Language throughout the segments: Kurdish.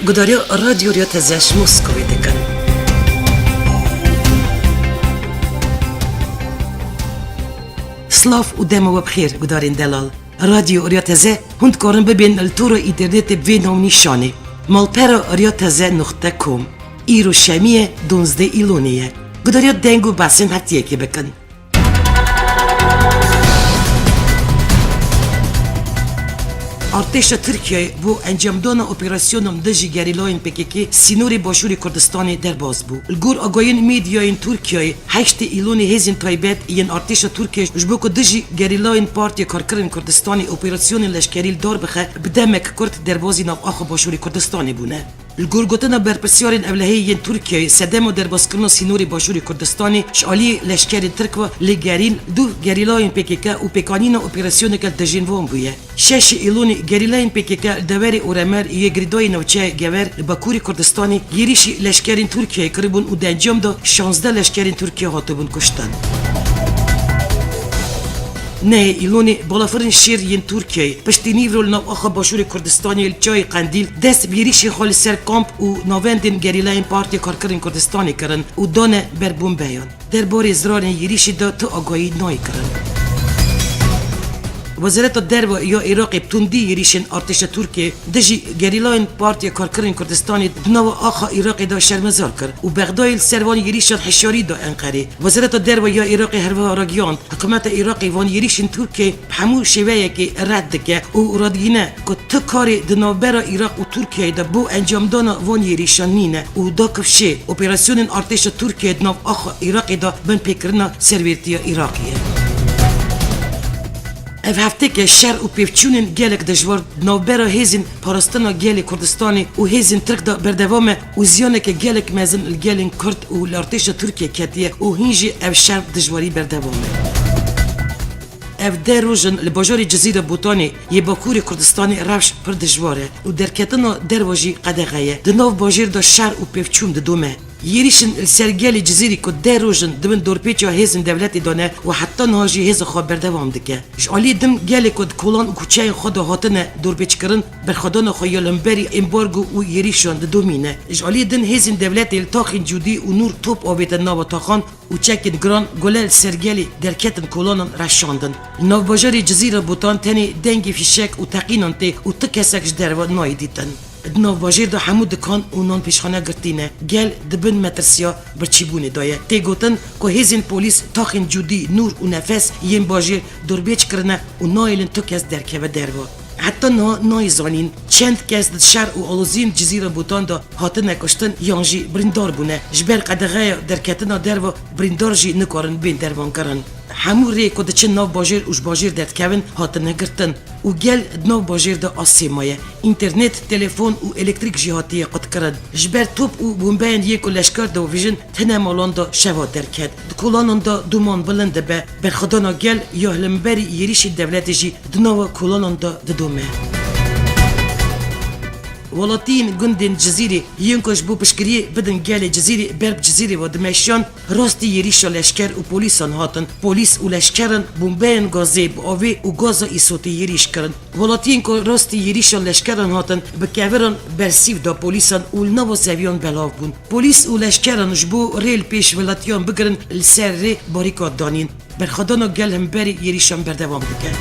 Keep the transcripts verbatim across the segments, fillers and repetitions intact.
Gudariya Radyo Rêya Teze ji Moskowê dikin. Silav û dema we bi xêr, gudarên delal. Radyo Rêya Teze, hûn dikarin bibên li tora înternetê bi vê navnîşanê: malpera rêya teze nuqte com. Îro şemiyê, duwazdeh îlonê ye. Gudariya deng û behsên heftiyekê bikin. Artêşa Tirkiyeyê bo encamdana operasyonan dijî gerîlayên P K K sînorê Başûrê Kurdistanê derbas bû. Li gor agahiyên medyayên Tirkiyeyê, heştê îlonê hêzên taybet yên artêşa Tirkiyeyê ji bo ku dijî gerîlayên Partiya Karkerên Kurdistanê operasyonên leşkerî li dar bixe, bi demek kurt derbazî nav axa Başûrê Kurdistanê bûne. Li gor gotina berpirsyarên ewlehiyê yên Tirkiyeyê, sedema derbaskirina sînorê Başûrê Kurdistanê ji aliyê leşkerên Tirk ve lêgerîn du gerîlayên P K K û pêkanîna operasyoneke dijên wan bûye. Şeşê îlonê gerîlayên P K K li deverê Oremer yê girêdayî navçeya Gever li Bakurê Kurdistanê yêrîşî leşkerên Tirkiyeyê kiribûn û di encam de şazdeh leşkerên Tirkiyê hatibûn kuştin. Nehê îlonê balafirên şêr yên Tirkiyeyê piştî nîvro li nav axa Başûrê Kurdistanê li Çiyayê Qendîl dest bi yêrîşê xwe li ser kamp û navendên gerîlayên Partiya Karkerên Kurdistanê kirin û dane ber bombeyan. Derbarê zirarên yêrîşê de tu agahî nayê kirin. Wezareta Derve ya Iraqê bi tundî yêrîşên artêşa Tirkiyê dijî gerîlayên Partiya Karkerên Kurdistanê di nava axa Iraqê de şermezar kir û Bexdayê li ser van yêrîşan hişyarî da Enqerê. Wezareta Derve ya Iraqê herwiha ragihand, hikûmeta Iraqê van yêrîşên Tirkiyê bi hemû şêweyekê red dike û radîne ku tu karê di navbera Iraq û Tirkiyeyê de bo encamdana van yêrîşan nîne û da kifşê operasyonên artêşa Tirkiyeyê di nav axa Iraqê de binpêkirina serwêrtiya Iraqê ye. Ev hefteke şer û pêvçûnên gelek dijwar di navbera hêzên parastina gelê Kurdistanê û hêzên Tirk de berdewam e û ziyaneke gelek mezin li gelên Kurd û li artêşa Tirkiyê ketiye û hîn jî ev şer dijwarî berdewam e. Ev deh roj in li bajarê Cizîra Botanê yê Bakurê Kurdistanê rewş pir dijwar e û derketina derve jî qedexe ye. Di nav bajêr de şer û pêvçûn didome. Yêrîşên li ser gelê Cizîrî ku deh roj in di bin dorpêça hêzên dewletê de ne û heta niha jî hêza xwe berdewam dike. Ji aliyê din gelê ku di kolan û kuçeyên xwe de hatine dorpêçkirin, berxwedana xwe ya li hemberî embargo û yêrîşan didomîne. Ji aliyê din hêzên dewletê li taxên Cûdî û Nûr top avête nava taxan û çekên giran gule li ser gelê derketin kolanan reşandin. Li navbajarê Cizîra Botan tenê dengê fîşek û teqînan tê û tu kesek ji derve nayê dîtin. Di navbajêr de hemû dikan û nanpêşxane girtî ne. Gel di bin metirsiya birçîbûnê de ye. Tê gotin ku hêzên polîs taxên Cûdî, Nûr û Nefes yên bajêr dorbêç kirine û nahêlin tu kes derkeve derve. Heta niha nayê zanîn çend kes di şer û aloziyên Cizîra Botan de hatine kuştin yan jî birîndar bûne. Ji ber qedexeya derketina derve birîndar jî nikarin bên dermankirin. Hemû rê ku diçin nav bajêr û ji bajêr derdikevin hatine girtin û gel di nav bajêr de asê maye. Înternet, telefon û elektrîk jî hatiye qutkirin. Ji ber top û bombeyên yên ku leşker diavêjin, tine malan de şeva derket. Di kolanan de dûman bilind dibe. Berxwedana gel ya li hemberî yêrîşên dewletê jî di nava kolanan de didome. Welatiyên gundên Cizîrê yên ku ji bo piştgiriyê bidin gelê Cizîrê ber bi Cizîrê ve dimeşiyan, rastî yêrîşa leşker û polîsan hatin. Polîs û leşkeran bombeyên gazê bi avê û gaza îsotê yêrîş kirin. Welatiyên ku rastî yêrîşa leşkeran hatin, bi keviran bersîv da polîsan û li nava zeviyan belav bûn. Polîs û leşkeran ji bo rê li pêş welatiyan bigirin, li ser rê barîkad danîn. Berxwedana gel hemberî yêrîşan berdewam dike.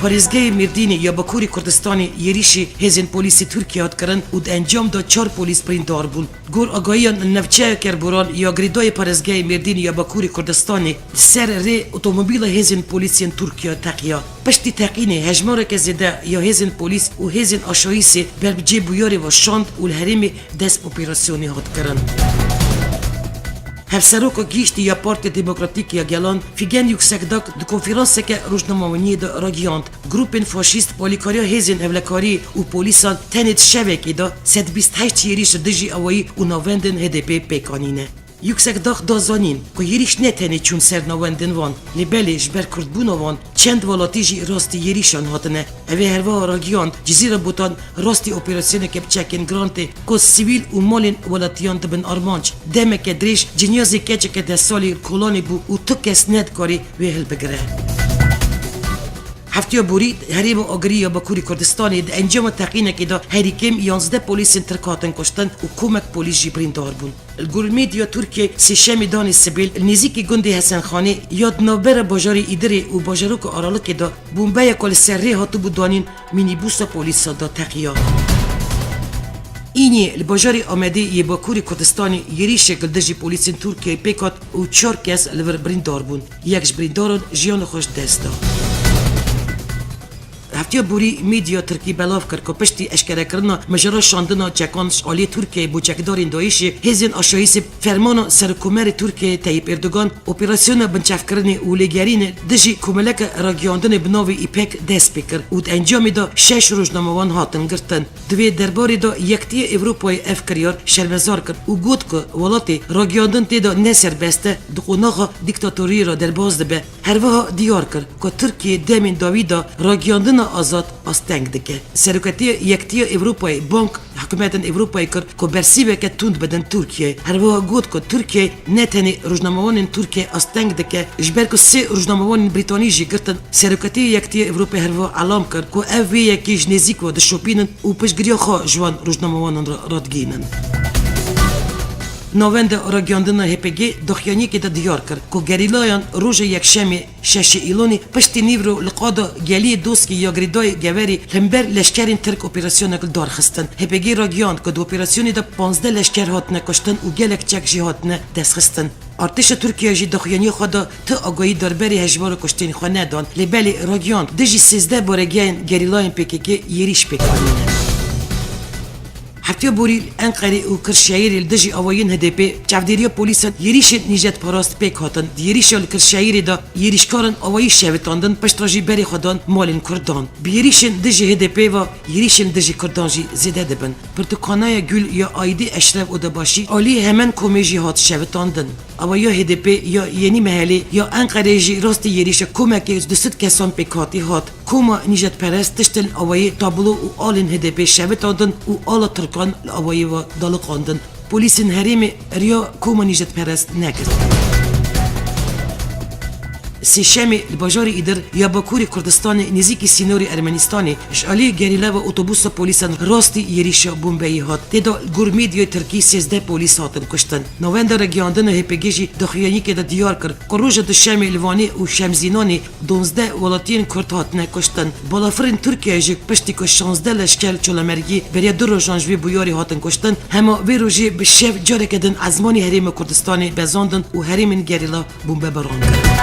Parêzgehê Mêrdînê ya Bakurê Kurdistanê yêrîşî hêzên polîsê Tirkiye hat kirin û di encam de çar polîs birîndar bûn. Gor agahiyan li navçeya Kerboran ya girêdayî parêzgehê Mêrdînê ya Bakurê Kurdistanê, di ser rê otomobîla hêzên polîsên Tirkiye teqiya. Piştî teqînê hejmareke zêde ya hêzên polîs û hêzên aşayîsê ber bi cê bûyerê ve şand û li herêmê dest bi operasyonê hat kirin. Hevseroka Giştî ya Partiya Demokratîk ya Gelan, Fîgen Yuksekdag, di konferanseke rojnamevaniyê de ragihand, grûpên faşîst bi alîkariya hêzên ewlekariyê û polîsan tenê di şevekê de sed bîst heşt yêrîş li dijî awayî û navendên H D P pêk anîne. Yuksekdag da zanîn ku yêrîş ne tenê çûn ser navendên wan, lê belê ji ber kurdbûna wan çend welatî jî rastî yêrîşan hatine. Ev ê herwiha ragihand, Cizîra Botan rastî operasyoneke bi çekên giran tê ku sivîl û malên welatiyan dibin armanc. Demeke dirêj cinyazê keçeke deh salî li kolanê bû û tu kes nedikarî wê hilbigire. Heftiya borî herêma Agirî ya Bakurê Kurdistanê di encama teqînekê de herî kêm yanzdeh polîsên Tirk hatin kuştin û komek polîs jî birîndar bûn. Li gor medya Tirkiyê sêşemê danê sibê li nêzîkî gundê Hesenxanê ya di navbera bajarê Îdirê û bajaroka Aralikê de bombeyeka li ser rê hatibû danîn mînîbusa polîsan da teqiya. Îniyê li bajarê Amedê yê Bakurê Kurdistanê êrîşek li dijî polîsên Tirkiyeyê pêk hat û çar kes li vir birîndar bûn. Yek ji birîndaran jiyana xwe ji dest da. Heftiya borî medya Tirkî belav kir ku piştî eşkerekirina mijara şandina çekan ji aliyê Tirkiyeyê bo çekdarên DAIŞê, hêzên aşayîsê fermana Serokkomarê Tirkiyeyê Tayyip Erdogan operasyona binçavkirinê û lêgerînê dijî komeleke ragihandinê bi navê Îpek dest pê kir û di encamê de şeş rojnamewan hatin girtin. Di vê derbarê de Yekitiya Ewropayê ev kiryar şermezar kir û got ku welatê ragihandin tê de ne serbest e, di qonaxa dîktatoriyê re derbas dibe. Her wiha diyar kir ku Tirkiye demên dawî de ragihandina azad asteng dike. Serokatiya Yekitiya Ewropayê bang hikûmetên Ewropayê kir ku bersîveke tund bidin Tirkiyeyê. Her wiha got ku Tirkiye ne tenê rojnamewanên Tirkiye asteng dike, ji ber ku sê rojnamewanên Brîtanî jî girtin. Serokatiya Yekitiya Ewropayê her wiha elam kir ku ev vê yekê ji nêzîk ve dişopînin û piştgiriya xwe ji wan rojnamewanan re radigihînin. Navenda ragihandina H P G daxuyaniyekê de diyar kir ku gerîlayan roja Yekşemê şeşê Îlonê piştî nîvro li qada geliyê Doskî ya girêdayê Geverê li hember leşkerên Tirk operasyonek li dar xistin. H P G ragihand ku di operasyonê de panzdeh leşker hatine kuştin û gelek çek jî hatine destxistin. Artêşa Tirkiye jî daxuyaniya xwe de ti agahî darberî hejmara kuştên xwe nedan, lê belê ragihand dijî sêzdeh baregehên gerîlayên P K K êrîş pêk anîne. Heftiya borî li Enqerê û Kirşehîrê li dijî awayiyên H D P çavdêriya polîsan êrîşên nîjetparast pêk hatin. Di êrîşa li Kirşehîrê de êrîşkaran awayî şevitandin, piştre jî berê xwe dan malên Kurdan. Bi êrîşên dijî H D P ve êrîşên dijî Kurdan jî zêde dibin. Pirtûkxaneya Gül ya Aîdî Eşref Odebaşî alî hemen komê jî hat şevitandin. Awaya H D P ya Yenî Mehelê ya Enqerê jî rastî êrîşa komekê du sed kesan pêkhatî hat. Koma nîjetperest tiştên awayî tablo û alên H D P şevitandin û ala Tirkan li awayî ve daliqandin. Polîsên herêmê riya koma nîjetperest negirt. Sêşemê li bajarê Îdir ya Bakurê Kurdistanê nêzîkî sînorê Ermenistanê ji alî gerîla ve otobusa polîsan rastî êrîşa bombeyî hat. Tê de li gor medyayê Tirkî sêzdeh polîs hatin kuştin. Navenda ragihandina H P G jî daxuyaniyekê de diyar kir ku roja Duşemê li Wanê û Şemzînanê donzdeh welatiyên Kurd hatine kuştin. Balafirên Tirkiyeyê jî piştî ku şanzdeh leşker Çolemergî beriya du rojan ji vê bûyerê hatin kuştin, hema vê rojê bi şev careke din ezmanî herêma Kurdistanê bezandin û herêmên gerîla bombebaran kirin.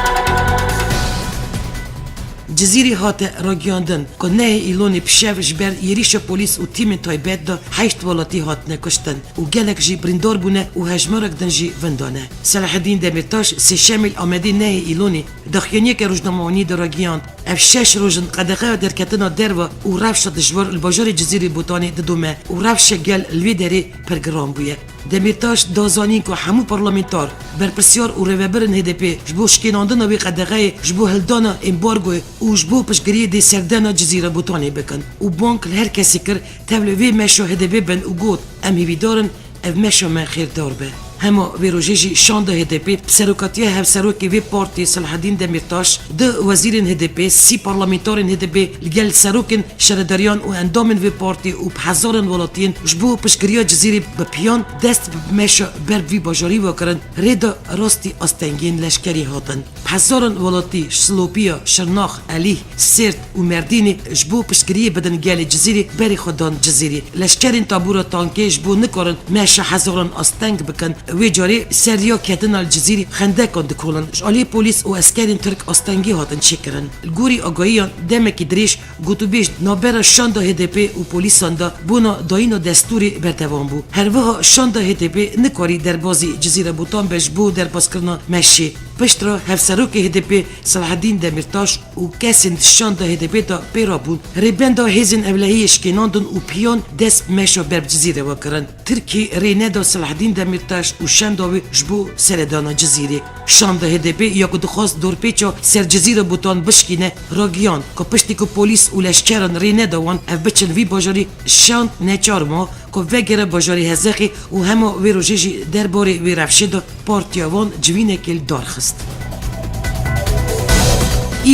Cizîrê hate ragihandin ku nehê Îlonê bi şev ji ber êrîşa polîs û tîmên taybet de heşt welatî hatine kuştin û gelek jî birîndar bûne û hejmarek din jî vinda ne. Selahedîn Demîrtaş sêşemê li Amedê nehê Îlonê daxuyaniyeke rojnamewanî de ragihand, ev şeş roj in qedexe derketina derve û rewşa dijwar li bajarê Cizîrê Botanê didome û rewşa gel li vê derê pir giran bûye. Demîrtaş da zanîn ku hemû parlamenter, berpirsiyar û rêvebirên H D P ji bo şikênandina wê qedexeyê, ji bo hildana embargoyê û ji bo piştgiriyê dê serdana Cizîra Botanê bikin û bang li her kesî kir tevlê vê meşa H D P bin û got, Em hêvîdar in ev meşa me xêrdar be. Hema vê rojê jî şanda H D P bi serokatiya hevserokê vê partiyê Selahedîn Demîrtaş, du wezîrên H D P, sî parlamenterên H D P li gel serokên şaredariyan û endamên vê partiyê û bi hezaran welatiyên ji bo piştgiriya Cizîrê bi piyan dest bi meşa ber bi vî bajarî ve kirin, rê de rastî astengiyên leşkerî hatin. Bi hezaran welatî ji Silopiya, Şirnax, Elîh, Sêrt û Merdînê ji bo piştgiriyê bidin gelê Cizîrê berê xwe dan Cizîrê. Leşkerên tabûra tankê ji bo nikarin meşa hezaran asteng bikin, wê carê ser riya ketina li Cizîrê xendekan dikolin. Ji alî polîs û eskerên Tirk astengî hatin çêkirin. Li gorî agahiyan demekî dirêj gotûbêj navbera şanda H D P û polîsan de bona dayîna destûrê berdewam bû. Her wiha şanda H D P nikarî derbazî Cizîra Botan be ji bo derbaskirina meşê. Piştre hevserokê H D P Selahedîn Demîrtaş û kesên di şanda H D P de pê re bûn. Rêbenda hêzên ewlehiyê şikênandin û piyan dest bi meşa ber bi Cizîrê ve kirin. Tirkî rê neda Selahedîn Demîrtaş û şenda wê ji bo seredana Cizîrê. Şanda H D P ya ku dixwast dorpêça ser Cizîra Botan bişkîne, ragihand ku piştî ku polîs û leşkeran rê neda wan ev biçin vî bajarî, şand neçar ma ku vegere bajarê Hezexê û hema wê rojê jî derbarê wê rewşê de partiya wan civînekê li dar xist.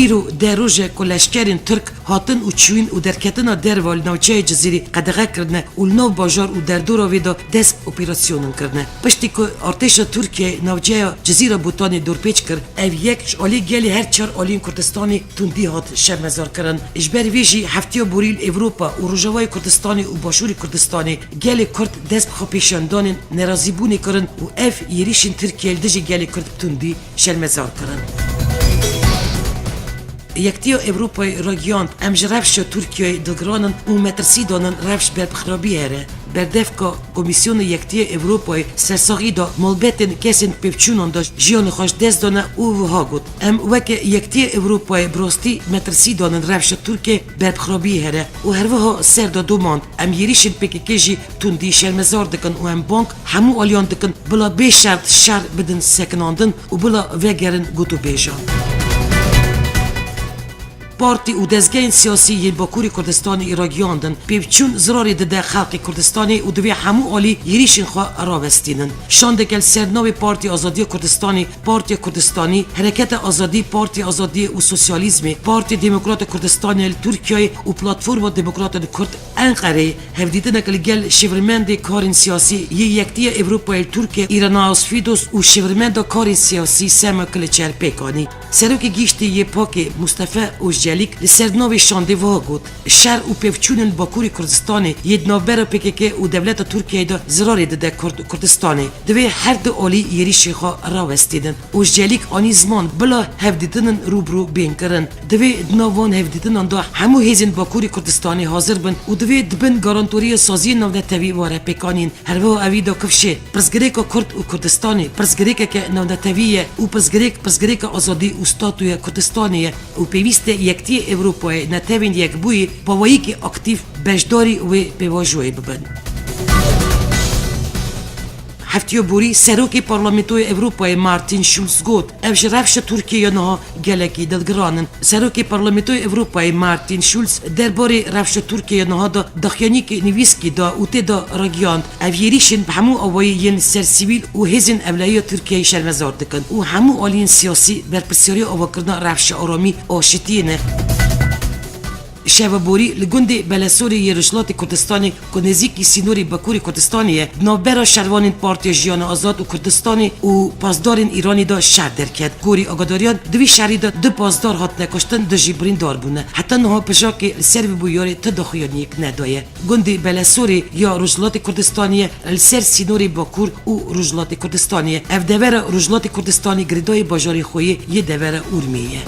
Îro deh roj e ku leşkerên Tirk hatin û çûyîn û derketina derve li navçeyê Cizîrê qedexe kirine û li nav bajar û derdora wê de dest bi operasyonan kirine. Piştî ku artêşa Tirkiyeyê navçeya Cizîra Botanê dorpêç kir, ev yek ji alî gelê her çar aliyên Kurdistanê tundî hat şermezar kirin. Ji ber vê jî heftiya borî li Ewropa û Rojavayê Kurdistanê û Başûrê Kurdistanê gelê Kurd dest bi xwepêşandanên nerazîbûnê kirin û ev êrîşên Tirkiyeyê li dijî gelê Kurd bi tundî şermezar kirin. Yektiya Ewropayê ragihand, em ji rewşa Tirkiyeyê dilgiran in û metirsî danin rewş ber bi xirabî here. Berdevka Komîsyona Yektiya Ewropayê sersaxî da malbetên kesên pêvçûnan de jiyanê xwe ji dest dane û wiha got, Em weke Yektiya Ewropayê bi rastî metirsî danin rewşa Tirkiyeyê ber bi xirabî here û herwiha ser de domand, Em êrîşên P K K jî tundî şermezar dikin û em bang hemû aliyan dikin bila bê şert şer bidin sekinandin û bila vegerin gotûbêjan. Partî û dezgehên siyasî yên Bakurê Kurdistanê ragihand in, pêvçûn zirarê dide xelkê Kurdistanê û divê hemû alî êrîşên xwe rawestînin. Şandeke li ser navê Partî Azadiya Kurdistanê, Partiya Kurdistanî, Hereketa Azadî, Partiya Azadiyê û Sosyalîzmê, Partiya Demokrata Kurdistanê li Tirkiyeyê û Platforma Demokrata li Kurd Enqereyê hevdîtinek li gel şêwirmendê karên siyasî yê Yektiya Ewropayê li Tirkiyeyê Îrana Asfidos û şêwirmenda karên siyasî Sema Kiliçer pêk anî. Serokê Giştî yê pakê Mustafa Ozcelîk li ser navê şandê wiha got, Şer û pevçûnên li Bakurê Kurdistanê yê di navbera P K K û dewleta Tirkiyeyê de zirarê dide Kurd û Kurdistanê. Divê her du alî êrîşê xwe rawestînin. Ozcelîk anî ziman bila hevdîtinên rû bi rû bên kirin. Divê di nav van hevdîtinan de hemû hêzên Bakurê Kurdistanê hazir bin û divê di bin garantoriya saziyên navnetewî were pêkanîn. Her wiha evî de kifşê pirsgirêka Kurd û Kurdistanê pirsgirêkeke navnetewî ye û pirsgirêk pirsgirêka azadî û statûya Kurdistanê ye û pêwîst e Yektiyê Ewropayê, Netewên Yekbûyî bi awayekî aktîf beşdarî wê pêvajoyê bibin. Heftiya borî Serokê Parlamentoya Ewropayê Martin Schulz got, Ev ji rewşa Tirkiyeyê ya niha gelekî dilgiran in. Serokê Parlamentoya Ewropayê Martin Schulz derbarê rewşa Tirkiyeyê ya niha de daxuyaniyekê nivîskî da û tê de ragihand, Ev êrîşên bi hemû awayî yên li ser sivîl û hêzên ewlehiya Tirkiyeyê şermezar dikin û hemû aliyên siyasî berpirsyariya avakirina rewşa aramî aşitiyê ne. Şeva borî li gundê Belesorê yê Rojhilatê Kurdistanê ku nêzîkî sînorê Bakurê Kurdistanê ye, di navbera şervanên Partiya Jiyana Azad û Kurdistanê û pasdarên Îranê de şer derket. Gorî agadariyan di vî şerî de du pasdar hatine kuştin, du jî birîndar bûne. Heta niha pijakê li ser vî bûyerê ti daxuyaniyek nedaye. Gundê Belesorê ya Rojhilatê Kurdistanê ye, li ser sînorê Bakur û Rojhilatê Kurdistanê ye. Ev devera Rojhilatê Kurdistanê girêdayî bajarê xwe yê yê devera Urmiyê ye.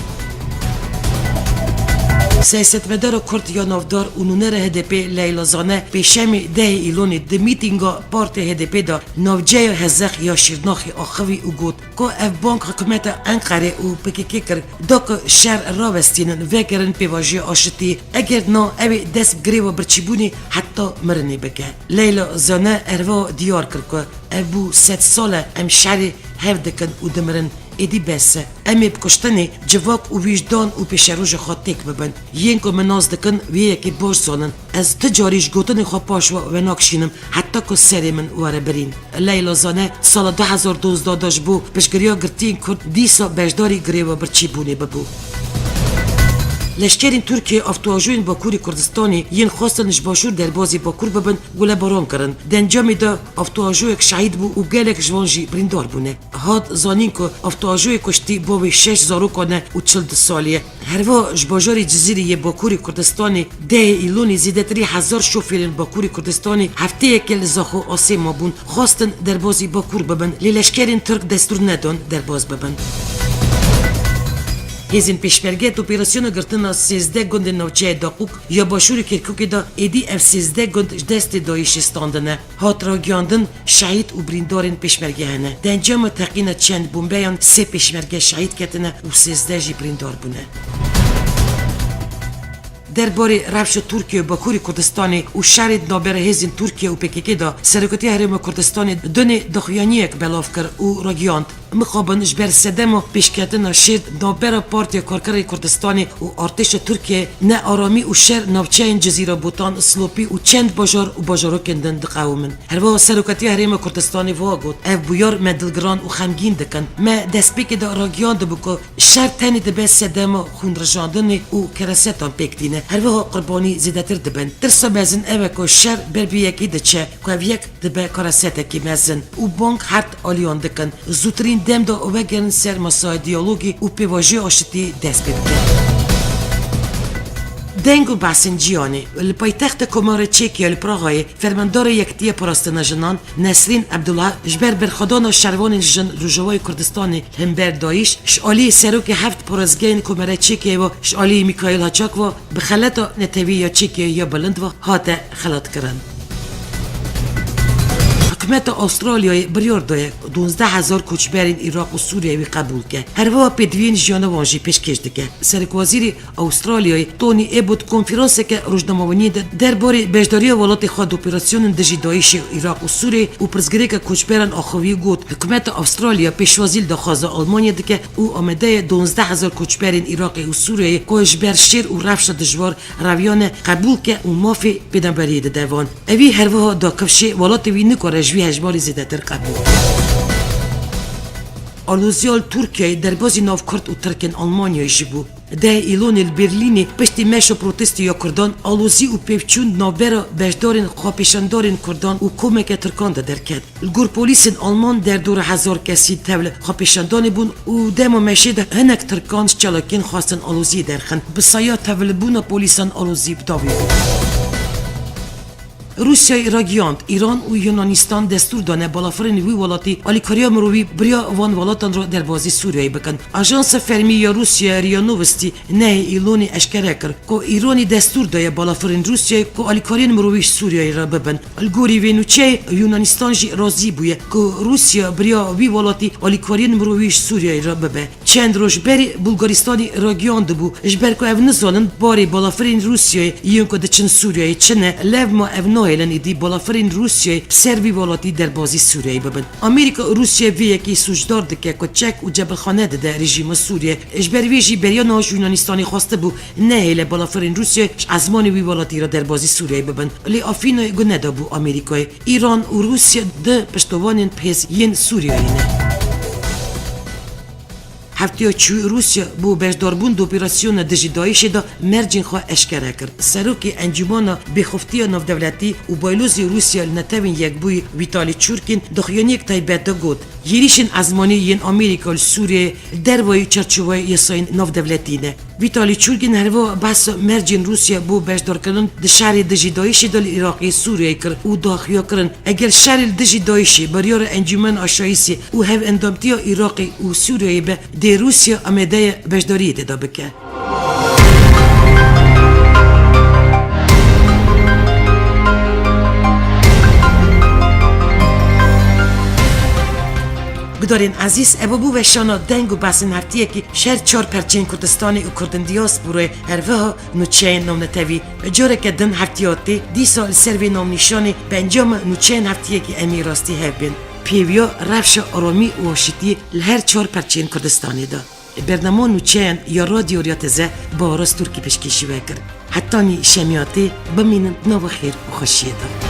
Siyasetmedara Kurd ya navdar û nûnera H D P Leyla Zane pêşemê dehê Îlonê di mîtînga partê H D P de navçeya Hezex ya Şirnaxê axivî û got ku ev bang hikûmeta Enqerê û P K K kir da ku şer rawestînin, vegerin pêvajoya aşitiyê, eger na ew ê dest bi girêva birçîbûnê heta mirinê bike. Leyla Zane herwiha diyar kir ku ev bû sed sal e em şerê hev dikin û dimirin. Êdî bes e. Em ê bi kuştinê civak û wîjdan û pêşeroja xwe têk bibin. Yên ku min nas dikin, wê yekê baş zanin. Ez ti carî ji gotinên xwe paş ve venakşînim, heta ku serê min were birîn. Leyla Zane sala du hezar duwazdeh de ji bo piştgiriya girtiyên Kurd dîsa beşdarî girêva birçîbûnê bibû. Leşkerên Tirkiyê avtoajoyên Bakurê Kurdistanê yên xwestin ji Başûr derbazî Bakur bibin, gulebaran kirin. Di encamê de avtoajoyek şehîd bû û gelek ji wan jî birîndar bûne. Hat zanîn ku avtoajoyê kuştî bavê şeş zarokan e û çil du salî ye. Herwiha ji bajarê Cizîrê yê Bakurê Kurdistanê dehê Îlonê zêdetirî hezar şofêrên Bakurê Kurdistanê hefteyeke li Zaxo Asê mabûn, xwestin derbazî Bakur bibin, lê leşkerên Tirk destûr nedan derbaz bibin. Hêzên pêşmerge di operasyona girtina sêzdeh gundên navçeya Daqûk ya başûrê Kirkûkê de êdî ev sêzdeh gund ji destê DAIŞê standine. Hat ragihandin, şehîd û birîndarên pêşmerge hene. Di encama teqîna çend bombeyan sê pêşmerge şehîd ketine û sêzdeh jî birîndar bûne. Derbarê rewşa Tirkiye û Bakurê Kurdistanê û şerê di navbera hêzên Tirkiye û P K K de Serokatiya Herêma Kurdistanê dunê daxuyaniyek belav kir û ragihand, mixabin ji ber sedema pêşketina şer di navbera Partiya Karkerên Kurdistanê û artêşa Tirkiye nearamî û şer navçeyên Cizîra Botan, Silopî û çend bajar û bajarokên din diqewimin. Herwiha Serokatiya Herêma Kurdistanê wiha got, ev bûyar me dilgiran û xemgîn dikin. Me destpêkê de ragihandibû ku şer tenê dibe sedema xûnrijandinê û keresetan pêk tîne. Herwiha qurbanî zêdetir dibin. Tirsa mezin ew e ku şer ber vê yekê diçe, ku ev yek dibe keresetekî mezin û bang her du aliyan dikin, zûtirîn dem de vegerin ser masaya diyalogê û pêvajoya aşitiyê dest pê bikin. Deng û behsên cîhanê. Li paytexta Komara Çekê ya li Prahayê, fermandara Yekîtiya Parastina Jinan Nesrîn Ebdullah ji ber berxwedana şervanên jin li Rojavayê Kurdistanê li hember DAIŞ, ji alî serokê heft parêzgehên Komara Çekê ve, ji alî Mîkaîl Haçak ve, bi xelata netewî ya Çekê ya bilind ve hate xelatkirin. Hikûmeta Astralyayê biryar daye duwazdeh hezar koçberên Iraq û Sûriyeyê wî qebûl ke. Herwiha pêdiviyên jiyana wan jî pêşkêş dike. Serokwezîrê Astralyayê Tony Abbott konferanseke rojnamevaniyê de derbarê beşdariya welatê xwe di operasyonên dijî DAIŞê Iraq û Sûriyeyê û pirsgirêka koçberan axivî got, hikûmeta Astralya pêşwazî li daxwaza Almanya dike û amade ye duwazdeh hezar koçberên Iraqê û Sûriyeyê ku ji ber şer û rewşa dijwar reviyane qebûl ke û mafê pêdanberiyê dide van. Evî herwiha da kifşê welatê wî nikare ji vî hejmarî zêdetir qebûl. Aloziya li Tirkiyeyê derbazî nav Kurd û Tirkên Almanyayê jî bû. Dehê Îlonê li Berlînê piştî meşa protestê ya Kurdan alozî û pêvçûn navbera beşdarên xwepêşandarên Kurdan û komeke Tirkan de derket. Li gor polîsên Alman derdora hezar kesî tevli xwepêşandanê bûn û dema meşê de hinek Tirkan ji çalakiyên xwestin aloziyê derxin. Bi saya tevlibûna polîsan alozî bi dawî bû. Rûsyayê ragihand, Îran û Yunanistan destûr dane balafirên wî welatî alîkariya mirovî bi riya van welatan re derbazî Sûriyeyê bikin. Ajansa fermî ya Rûsyayê RIA Novosti nehê Îlonê eşkere kir ku Îranê destûr daye balafirên Rûsyayê ku alîkariyên mirovî ji Sûriyeyê re bibin. Li gorî vê nûçeyê Yunanistan jî razî bûye ku Rûsya bi riya wî welatî alîkariyên mirovî ji Sûriyeyê re bibe. Çend roj berê Bulgaristanê ragihand bû, ji ber ku ev nizanin barê balafirên Rûsyayê yên ku diçin Sûriyeyê çi ne, lewma ev nahêlin êdî balafirên Rûsyayê bi ser vî welatî derbazî Sûriyeyê bibin. Amerîka Rûsya vê yekê sûcdar dike ku çek û cebilxane dide rejîma Sûriyê. Ji ber vê jî beriya niha ji Yunanistanê xwestibû nehêle balafirên Rûsyayê ji ezmanê wî welatî re derbazî Sûriyeyê bibin. Lê Afînê guh nedabû Amerîkayê. Îran û Rûsya du piştovanên pêz yên Sûriyeyê ne. Hefteya çûyî Rûsya bo beşdarbûn di operasyona dijî DAIŞê de mercên xwe eşkere kir. Serokê Encûmena Bêxiftiya Navdewletî û Baylozê Rûsya li Netewên Yekbûyî Vîtalî Çurkîn di xuyaniyek taybet de got, hêrişên ezmanî yên Amerîka li Sûriyeyê li dervayî çarçoveyê yasayên navdewletî ne. Vîtalî Çurgîn herwiha behsa mercên Rûsya bo beşdarkirin di şerê dijî DAIŞê de li Iraqê Sûriyeyê kir û daxuya kirin, eger şerê li dijî DAIŞê biryara Encûmena Aşayîsê û Hevendamtiya Iraqê û Sûriyeyê be, dê Rûsya amade ye beşdariyê tê de bike. Gudarên ezîz, ev bû weşana deng û behsên heftiyekî ji her çar perçeyên Kurdistanê û Kurdên diyasporayê, herwiha nûçeyên navnetewî. Careke din heftiya tê, dîsa li ser vê navnîşanê pencama nûçeyên heftiyekî em ê rastî hev bên. Pêviya rewşa aramî û aşitiyê li her çar perçeyên Kurdistanê de. Bernama nûçeyan ya Radyo Rya Teze Baharas Turkî pêşkêşî we kir. Hetanî şemiya tê, bimînin di nava xêr û xweşiyê de.